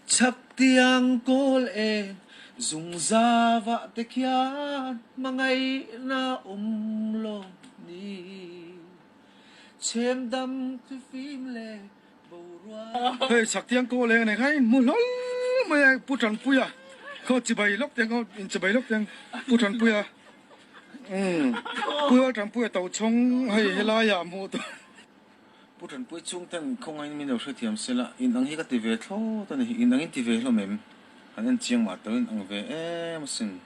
Chhaktiang kawl eng zungzavah te khian hmangaihna awm lo ni. Chhemdam thlifim leh boruak. Hei chhaktiang kawl eng nei kha in hmu hlawl mai a Pu Tanpuia khaw chibai lawk teng khaw in chibai lawk teng Pu Tanpuia umm Pu Tanpuia tochhawng hei helaiah hmuh tur. Pu Tanpui chhungten khawngaiin min lo hrethiam se la, in ang hi ka ti ve thlawt a ni, in ang in ti ve hlawm em? Han en chiang mah tawh in ang ve em asin.